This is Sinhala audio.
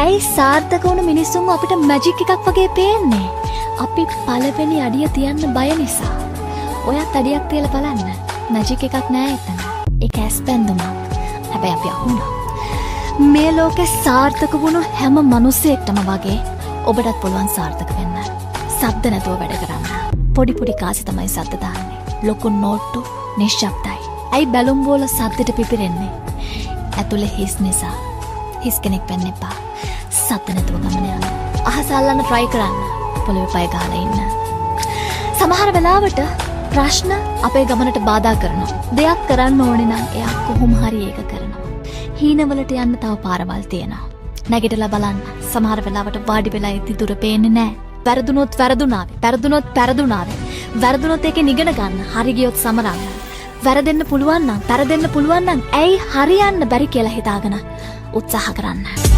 ඇයි සාර්ථක වුණු මිනිස්සුන්ව අපිට මැජික් එකක් වගේ පේන්නේ? අපි පළවෙනි අඩිය තියන්න බය නිසා. ඔයත් අඩියක් තියලා බලන්න. මැජික් එකක් නෑ එතන. ඒක ඇස් බැඳුමක්. හැබැයි අපි අහුණා. මේ ලෝකෙ සාර්ථක වුණු හැම මිනිසෙක්ටම වගේ ඔබටත් පුළුවන් සාර්ථක වෙන්න. සද්ද නැතුව වැඩ කරන්න. පොඩි පොඩි කාසි තමයි සද්ද දාන්නේ. ලොකු නෝට්ටු නිශ්ශබ්දයි. ඇයි බැලුම් බෝල සද්දෙට පිපිරෙන්නේ? ඇතුලේ හිස් නිසා. හිස් කෙනෙක් වෙන්න එපා. සද්ද නැතුව ගමන යන්න. අහස අල්ලන්න try කරන්න. පොළොවේ පය ගහලා ඉන්න. සමහර වෙලාවට ප්‍රශ්න අපේ ගමනට බාධා කරනවා. දෙයක් කරන්න ඕනේ නම් එයා කොහොම හරි ඒක කරනවා. හීනවලට යන්න තව පාරවල් තියෙනවා. නැගිටලා බලන්න. සමහර වෙලාවට වාඩි වෙලා ඉද්දි දුර පේන්නේ නෑ. වැරදුනොත් වැරදුනාවේ. වැරදුනොත් පැරදුනාවේ. වැරදුනොත් ඒකෙන් ඉගෙන ගන්න. හරි ගියොත් සමරන්න. වැරදෙන්න පුළුවන් නම්, පැරදෙන්න පුළුවන් නම් ඇයි හරියන්න බැරි කියලා හිතාගෙන උත්සාහ කරන්න.